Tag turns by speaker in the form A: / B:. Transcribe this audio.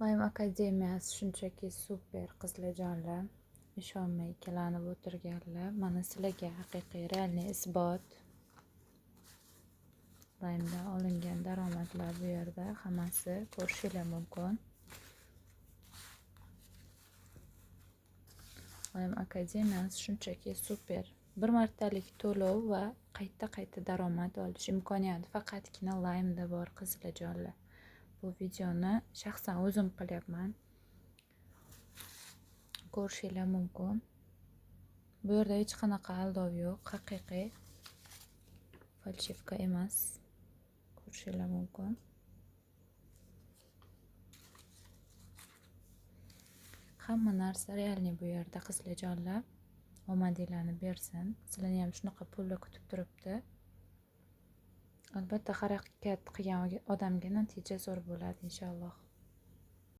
A: Lime akademiyasi shunchaki super, qizlarjonlar. Ishonmay ikkilanib o'tirganlar, mana sizlarga haqiqiy реальный isbot. Lime'dan olingan daromadlar bu yerda hammasi ko'rishinglar mumkin. Lime akademiyasi shunchaki super. Bir martalik to'lov va qayta-qayta daromad olish imkoniyati faqatgina Lime'da bor, qizlarjonlar. Bu videoni shaxsan o'zim qilyapman. Ko'rishinglar mumkin. Bu yerda hech qanaqa aldov yo'q, haqiqiy falshivka emas. Ko'rishinglar mumkin. Hamma narsa realniy bu yerda, qizlarjonlar. Omadinglarni bersin. Sizlarni ham shunaqa pullar kutib turibdi. Albatta harakat qilgan odamga natija zo'r bo'ladi inshaalloh.